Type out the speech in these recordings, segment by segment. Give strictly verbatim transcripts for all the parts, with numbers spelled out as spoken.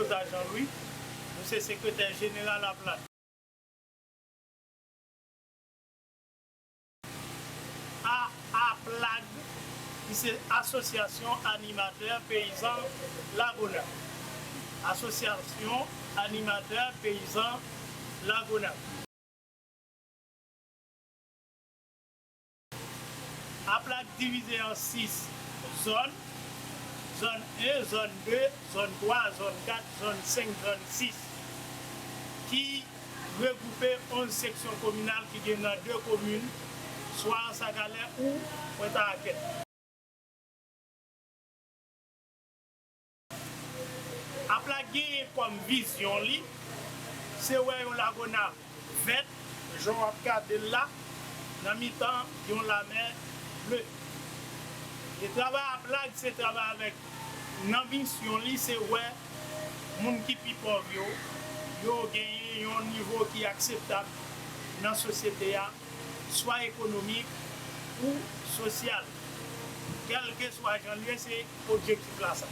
Jean Louis, nou se sekretè jeneral APLAG. A, APLAG, ki se Asosyasyon Animatè Peyizan Lagonav. Asosyasyon Animatè Peyizan Lagonav. APLAG divize an sis zòn, zòn en, zòn de, zòn twa, zòn kat, zòn senk, zòn sis, ki regwoupe onz seksyon kominal ki gen nan de komin, swa Anse à Galets ou Pwent a Rakèt. APLAG genyen kòm vizyon li, se wè yon Lagonav vèt, jan w ap gade l la, nan mitan yon lamè ble. E travay APLAG, se travay avèk, nan misyon li, se wè moun ki pi pòv yo, yo genyen yon nivo ki akseptab nan sosyete a, swa ekonomik ou sosyal. Kèlkeswa jan l ye, se objektif la sa.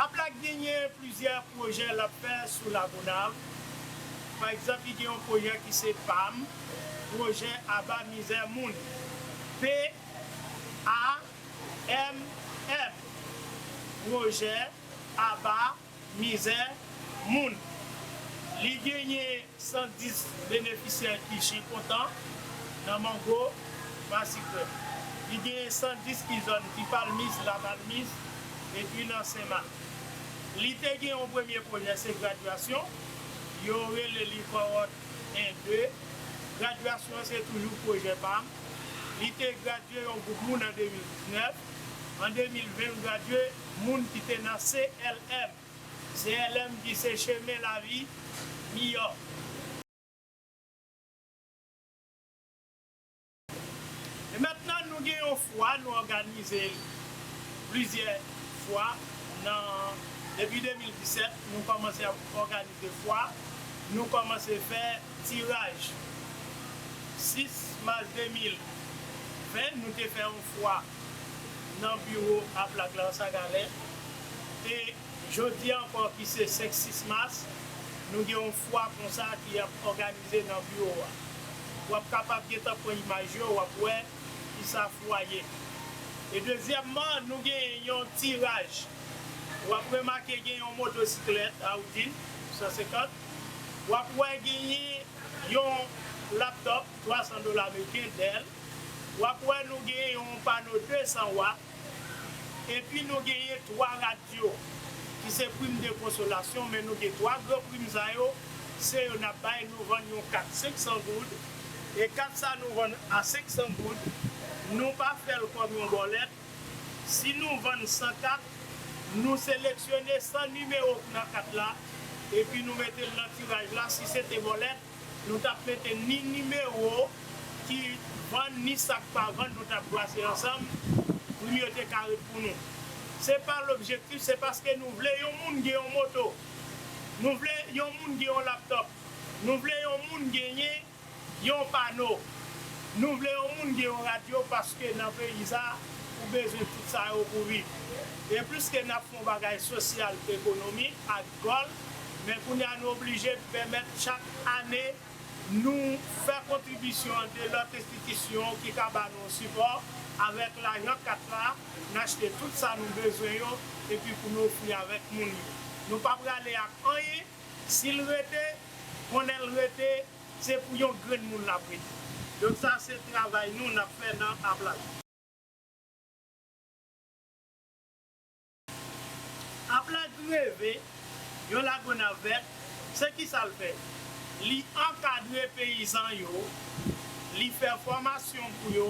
APLAG genyen plizyè pwojè l ap fè sou Lagonav. Pa egzanp, li gen yon pwojè ki se PAM, Pwojè Aba Mizè Moun. P A M M. Pwojè Aba Mizè Moun. Li genyen san dis benefisyè ki chen kontan nan Mango, Masikrè. Li genyen san dis ki zòn Ti Palmis, Lapalmis, epi nan Senmak. Li te gen yon premye pwojè, se gradyasyon. Yo rele li kòwòt en, de. Gradyasyon an se toujou pwojè PAM. Li te gradye yon gwoup moun an de mil diznèf. An de mil ven, l gradye moun ki te nan C L M. C L M ki se Chemen Lavi Miyò. E mentnan, nou gen yon fwa, nou òganize l plizyè fwa. Nan, depi de mil disèt, nou kòmanse ap òganize fwa. Nou kòmanse fè tiraj. Sis mas de mil ven, nou te fè yon fwa nan biwo APLAG la, Anse à Galets. E jodi a ankò, ki se senk, sis mas, nou gen yon fwa konsa ki ap òganize nan biwo a. W ap kapab gentan pran imaj yo, w ap wè kisa fwa ye. E dezyèmman, nou gen yon tiraj. W ap remake gen yon motosiklèt Audi san senkant. W ap wè genyen yon laptòp twa san dola ameriken, Dell. W ap wè nou gen yon pano de san wat. Epi nou genyen twa radyo ki se prim de konsolasyon, men nou gen twa gran prim sa yo, se yo n ap bay, nou vann yon kat senk san goud. E kat sa nou vann a senk san goud, nou pa fè l kòm yon bòlèt. Si nou vann san kat, nou seleksyone san nimewo k nan kat la, epi nou mete l nan tiraj la. Si se te bòlèt, nou t ap mete ni nimewo ki vann, ni sa k pa vann, nou t ap brase ansanm, prim yo te ka ret pou nou. Se pa l objektif, se paske nou vle yon moun gen yon moto. Nou vle yon moun gen yon laptòp. Nou vle yon moun genyen yon pano. Nou vle yon moun gen yon radyo, paske nan peyi sa, ou bezwen tout sa yo pou viv. E pliske n ap fè yon bagay sosyal, ekonomik, agrikòl, men kounye a nou oblije pèmèt chak ane nou fè kontribisyon de lòt enstitisyon ki ka ba nou sipò. Avèk lajan kat la, n achte tout sa nou bezwen yo, epi pou nou ofri avèk moun yo. Nou pa prale ak anyen. Si l rete, konnen l rete, se pou yon grenn moun l ap rete. Donk sa se travay nou n ap fè nan APLAG. APLAG reve yon Lagonav vèt, se kisa l fè? Li ankadre peyizan yo, li fè fòmasyon pou yo,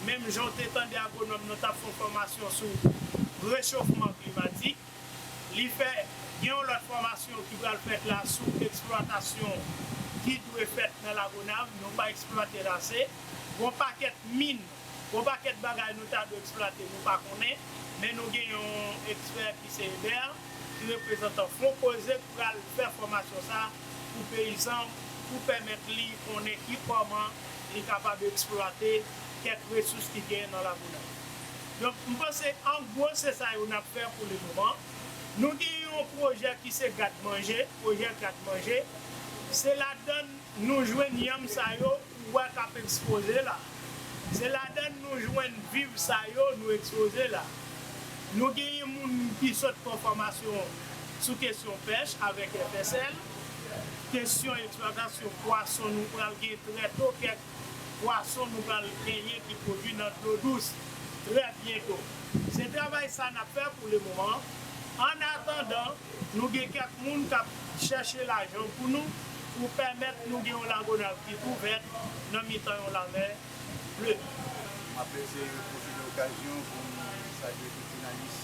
menm jan w te tande agwonòm nan t ap fè yon fòmasyon sou rechofman klimatik. Li fè, gen yon lòt fòmasyon ki pral fèt la sou eksplwatasyon ki dwe fèt nan Lagonav, nou pa eksplwate l ase. Gon pakèt min, gon pakèt bagay nou ta dwe eksplwate, nou pa konnen. Men nou gen yon ekspè ki se Eber, ki reprezantan Fon Koze, k pral fè fòmasyon sa pou peyizan, pou pèmèt li konnen ki kòman li kapab eksplwate kèk resous ki genyen nan Lagonav. Donk, m panse, an gwo, se sa yo n ap fè pou le moman. Nou gen yon pwojè ki se gad manje, pwojè gad manje. Se ladan nou jwenn yanm sa yo ou wè k ap ekspoze la. Se ladan nou jwenn viv sa yo nou ekspoze la. Nou genyen moun ki sot pran fòmasyon sou kesyon pèch avèk F S L, kesyon eksplwatasyon pwason, nou pral gen trè to kèk pwason nou pral genyen ki pwodui nan dlo dous trè byento. Se travay sa n ap fè pou le moman. An atandan, nou gen kèk moun k ap chèche lajan pou nou, pou pèmèt nou gen yon Lagonav ki kouvèt nan mitan yon lanmè ble. M ap eseye pwofite okazyon pou m salye tout jounalis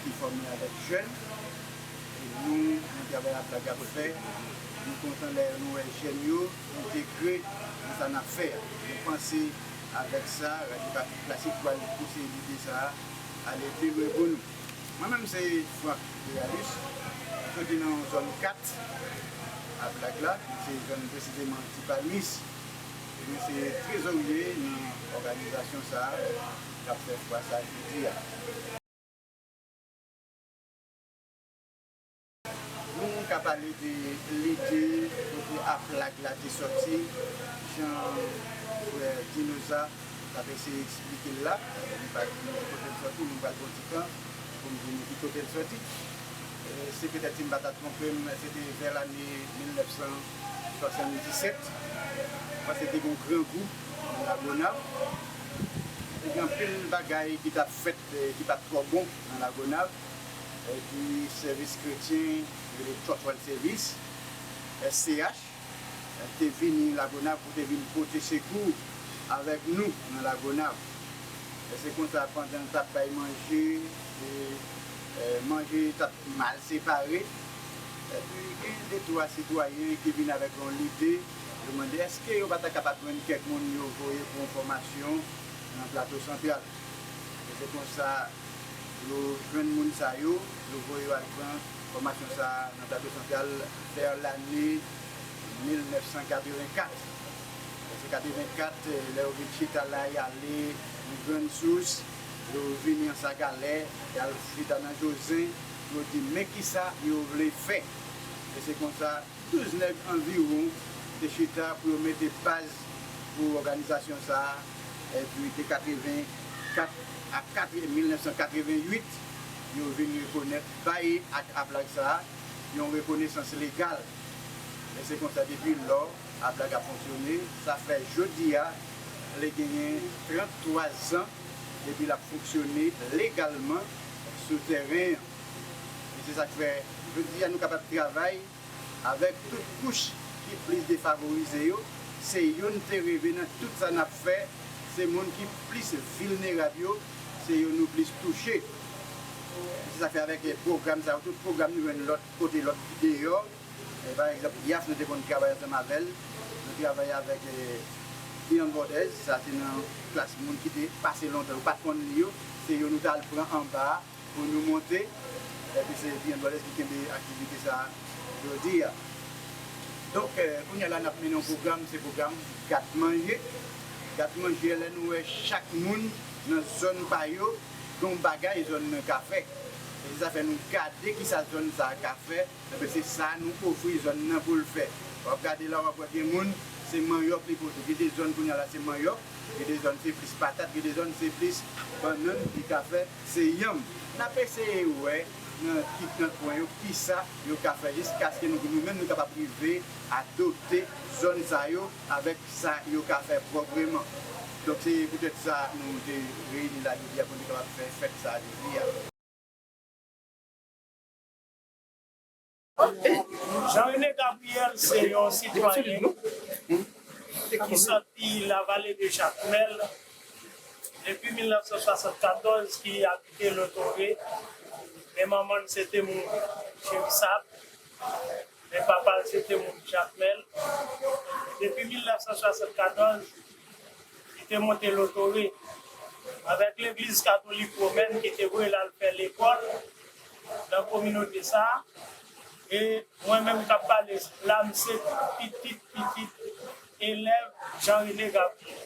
ki fòme avèk jèn. E nou, nan travay Aplag ap fè, nou kontan lè nou wè jèn yo entegre nan sa n ap fè a. Nou panse avèk sa, Radyo Ka-, Klasik pral pouse lide sa a ale pi lwen pou nou. Mwen menm se Franck Realus, m soti nan zòn kat Aplag la, se zòn presizeman Ti Palmis. E mwen se trezorye nan òganizasyon sa a k ap fè fwa sa jodi a. Nou ka pale de lide kote Aplag la te sòti, jan frè Dinoza t ap eseye eksplike l la, li pa t di kote l sòti, nou pral pran ti tan pou m di nou ki kote l sòti. E, se petèt si m pa ta twonpe m, se te vè lane mil nèf san swasanndisèt. Mwen se te gen yon gran gwoup nan Lagonav. Te gen anpil bagay ki t ap fèt, e, ki pa t twò bon nan Lagonav. Epi sèvis kretyen, rele Church World Service, S C H, te vini Lagonav pou te vin pote sekou avèk nou nan Lagonav. E se konsa, pandan n t ap bay manje, e, e, manje t ap mal separe, epi gen de twa sitwayen ki vin avèk yon lide, yo mande èske yo pa ta kapab jwenn kèk moun yo voye pou yon fòmasyon nan Plato Santral. E se konsa, yo jwenn moun sa yo, yo voye yo al pran fòmasyon sa a nan Plato Santral vè lane mil nèf san katrevenkat. Lè se katrevenkat, lè yo vin chita la, y ale nan Grann Sous, yo vini Ansagalè, y al chita nan Jozen, yo di men kisa yo vle fè. E se konsa, douz nèg anviwon te chita pou yo mete baz pou òganizasyon sa a, epi de katrevenkat a kat-, mil nèf san katrevenuit, yo vin rekonèt bay ak Aplag sa a yon rekonesans legal. E se konsa, depi lò, Aplag ap fonksyone. Sa fè jodi a, li genyen tranntwa zan depi l ap fonksyone legalman sou tèren an. E se sa k fè, jodi a, nou kapab travay avèk tout kouch ki plis defavorize yo. Se yo n te reve nan tout sa n ap fè. Se moun ki plis vilnerab yo, se yo nou plis touche. Se sa k fè avèk, eh, pwogram sa yo, tout pwogram nou jwenn lòt kote, lòt ki deyò. Eh, pa egzanp, Yaf, nou te konn travay ansanm avè l. Nou travay avèk, eh, Beyond Borders, sa se nan klas moun ki te pase lontan, yo pa t konn li yo. Se yo nou t al pran anba a pou nou monte, epi se Beyond Borders ki kenbe aktivite sa a jodi a. Donk, eh, kounye a la, n ap mennen yon pwogram, se pwogram Gad Manje. Gad Manje, lè nou wè chak moun nan zòn pa yo, gen yon bagay zòn nan ka fè. E se sa fè nou gade kisa zòn sa a ka fè, enben, se sa nou ofri zòn nan pou l fè. W ap gade la, w ap wè gen moun, se manyòk li pote. Gen de zòn kounye a la, se manyòk. Gen de zòn se plis patat, gen de zòn se plis bannann li ka fè, se yanm. N ap eseye wè nan ki, nan kwen yo, kisa yo ka fè jiskaske nou, nou menm nou kapab rive adopte zòn sa yo avèk sa yo ka fè pwòpreman. Donk, se poutèt sa nou te reyini la jodi a pou nou kapab fè fèt sa a jodi a. Jean René Gabriel se yon sitwayen ki sòti Lavale de Jakmèl depi mil nèf san swasannkatòz, ki abite Lotoré, men manman l se te moun Cherisab, men papa l se te moun Jakmèl. Depi mil nèf san swasannkatòz, li te monte Lotoré avèk legliz katolik womèn ki te voye l al fè lekòl nan kominote sa a. E mwen menm k ap pale la, m se pitit pitit elèv Jean René Gabriel.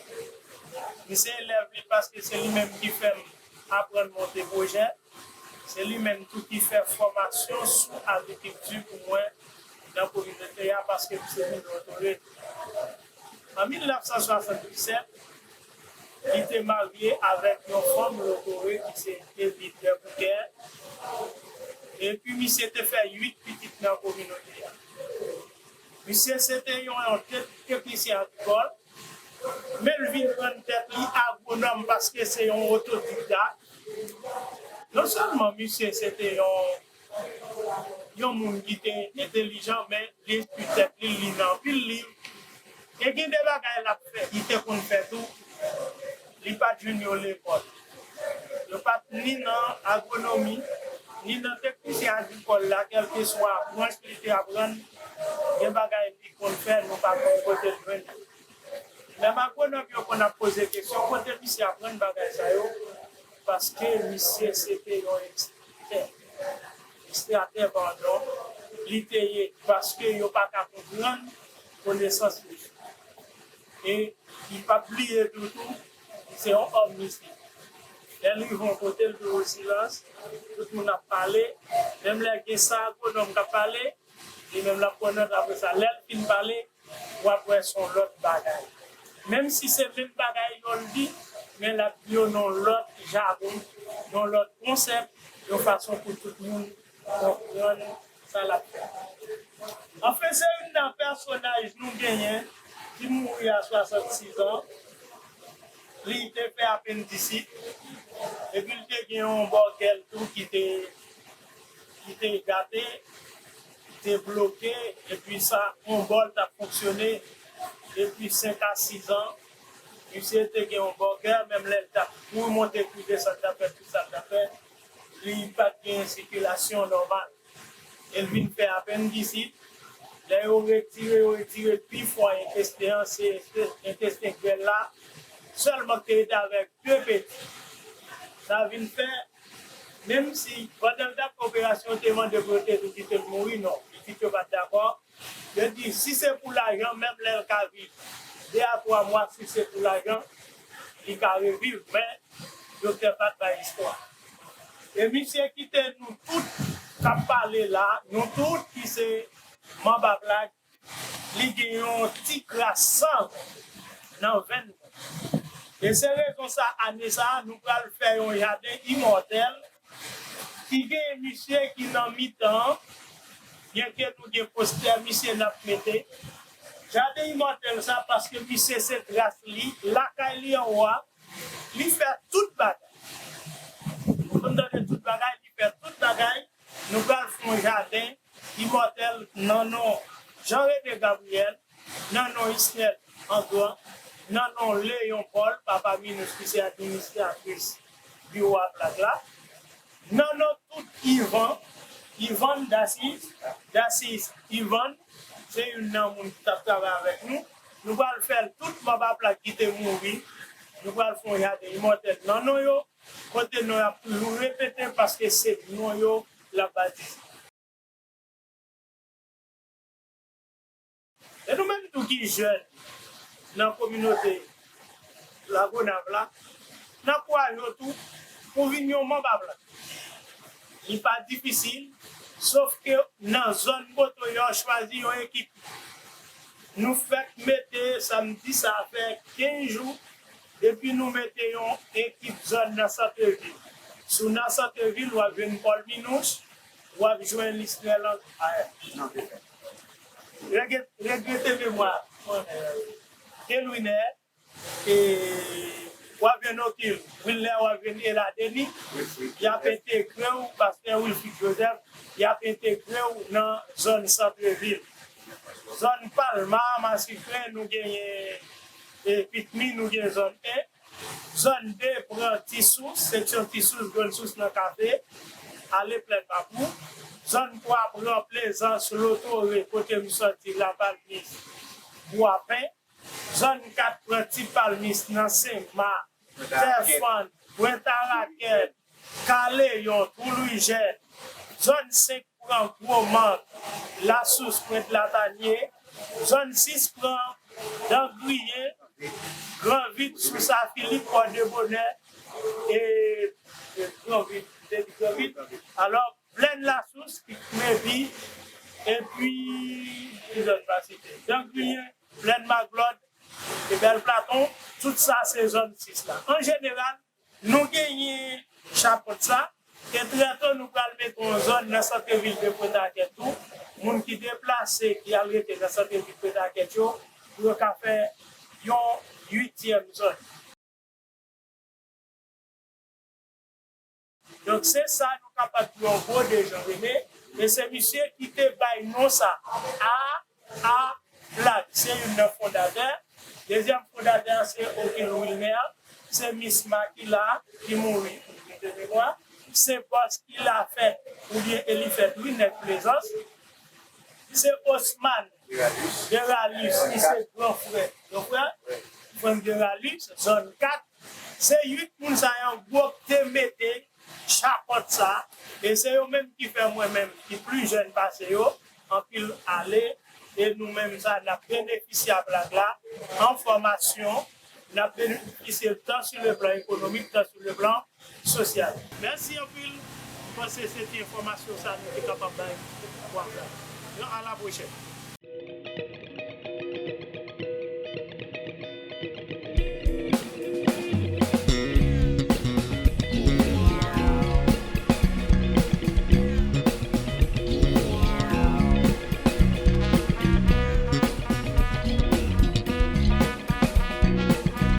M se elèv li paske se li menm ki fè m aprann monte pwojè. Se li menm tou ki fè fòmasyon sou agrikilti pou mwen nan kominote a, paske misye vin otorite. An mil nèf san swasanndisèt, li te marye avèk yon fanm lokore ki se Evit Dèboukè. Epi misye te fè uit pitit nan kominote a. Misye se te yon, yon te-, teknisyen agrikòl, men l vin rann tèt li agwonòm paske se yon otodidakt. Non sèlman misye se te yon, yon moun ki te entelijan, men li enstwi tèt li, li li anpil liv. E gen de bagay l ap fè, li te konn fè tou, li pa t jwenn yo lekòl. Yo pa t ni nan agwonomi, ni nan teknisyen agrikòl la, kèlkeswa branch li te aprann, gen bagay li konn fè, nou pa konn kote l jwenn yo. Menm agwonòm yo konn ap poze kesyon, kote misye aprann bagay sa yo, paske misye se te yon ekstratè. Ekstratè, padon, li te ye, paske yo pa ka konprann konesans li. E li pa bliye tou, tou, se yon òm mistik. Lè l rive yon kote, l tou silans, tout moun ap pale, menm lè gen san agwonòm k ap pale, li menm l ap pran nòt apre sa. Lè l fin pale, w ap wè se yon lòt bagay. Menm si se menm bagay yo l di, men l ap di yo nan yon lòt jagon, nan yon lòt konsèp, yon fason pou tout moun konprann sa l ap fè. Anfen, se youn nan pèsonaj nou genyen ki mouri a swasannsis an. Li te fè apendisit. Epi l te gen yon bòkèl tou ki te, ki te gate, ki te bloke. Epi sa, yon bòl t ap fonksyone depi senk a sis an. Misye te gen yon bòkèl, menm lè l t ap kou monte, kou desann, t ap fè tout sa l t ap fè, li pa t gen sikilasyon nòmal. E l vin fè apendisit. Lè yo retire, yo retire pifò entesten an, se entesten grèl la sèlman ki te rete avèk de peti. Sa vin fè, menm si pandan l t ap fè operasyon, yo te mande pou yo te tou kite l mouri, non. Pitit yo pa t dakò. Yo di, si se pou lajan, menm lè l ka viv de a twa mwa, si se pou lajan, li ka reviv. Men, doktè pa t bay espwa. E misye kite nou tout k ap pale la, nou tout ki se manba plak, li gen yon ti kras san nan venn nou. E se rezon sa, ane sa a, nou pral fè yon jaden imòtèl ki gen misye ki nan mitan an, byenke nou gen postè misye n ap mete. Jaden imòtèl sa, paske misye se tras li, lakay li anwo a, li fè tout bagay. Ou konn tande tout bagay, li fè tout bagay. Nou pral fè yon jaden imòtèl nan non Jean René Gabriel, nan non Isnel Antoine, nan non Léon Paul, papa Minouche ki se administratris biwo a plak la, nan non tout Ivan, Ivan Dasis, Dasis Ivan, se youn nan moun ki t ap travay avèk nou. Nou pral fè l tout manba plak ki te mouri. Nou pral fè yon jaden imòtèl nan non yo, kote non y ap toujou repete paske se non yo l ap batize. E nou menm tou ki jèn nan kominote Lagonav la, n ankouraje w tou pou w vin yon manba plak. Li pa difisil, sof ke nan zòn Botoyè w chwazi yon ekip. Nou fèk mete, samdi sa fè kenz jou, depi nou mete yon ekip zòn nan Santrevil. Si w nan Santrevil, w ap jwenn Paul Minouche, w ap jwenn Lisnel An-, a, regrete memwa, Delwiner, e, w ap jwenn Okil Wilner, w ap jwenn Ela Denis, y ap entegre w, pastè Wilfrid Joseph, y ap entegre w nan zòn Santrevil. Zòn Palma, Masikren, nou genyen, e, Pitmi, nou gen zòn en. Zòn de pran Ti Sous, seksyon Ti Sous, Grann Sous nan Kafe, ale Plèn Mapou. Zòn twa pran Plezans, Lotore, kote m sòti, Lapalmis, Bwapen. Zòn kat pran Ti Palmis nan Senma, Tèfann, Pwent Arakèt, Kaleyon, Twou Lwijèn. Zòn senk pran Gwo Mang, Lasous, Pwent Latanye. Zòn sis pran Dan Griyen, Gran Vit, Sous a Filip, Pò de Bonè, e Granvil, m te di Granvil. Alò, Plèn Lasous, Kikmebi, epi, ki zòn m pa site? Dangriyen, Plèn Maglòd, e Bèl Platon, tout sa se zòn sis la. An jeneral, nou genyen chapant sa, e trento nou pral mete yon zòn nan santrevil de Pwetakè tou. Moun ki deplase, ki al rete nan santrevil Pwetakè yo, pou yo ka fè yon uityèm zòn. Donk, se sa nou kapab di yon gwo de Jean René, e se misye ki te bay non sa a, a Plag, se youn nan fondatè. Dezyèm fondatè a se Okil Wilner, se Miss Makila ki mouri de memwa, se Bòs Ilafèt oubyen Elifèt, wi, nèg Plezans. Se Osman Geralus, ki se gran frè, gran frè Frank Geralus, zòn kat. Se uit moun sa yo, an gwo, ki te mete chapant sa, e se yo menm ki fè mwen menm, ki pli jèn pase yo, anpil ale, e nou menm sa, n ap benefisye a Plag la, an fòmasyon, n ap benefisye l tan sou le plan ekonomik, tan sou le plan sosyal. Mèsi anpil, m panse se ti enfòmasyon sa nou te kapab bay pou a Plag. Yon a la pwochèn.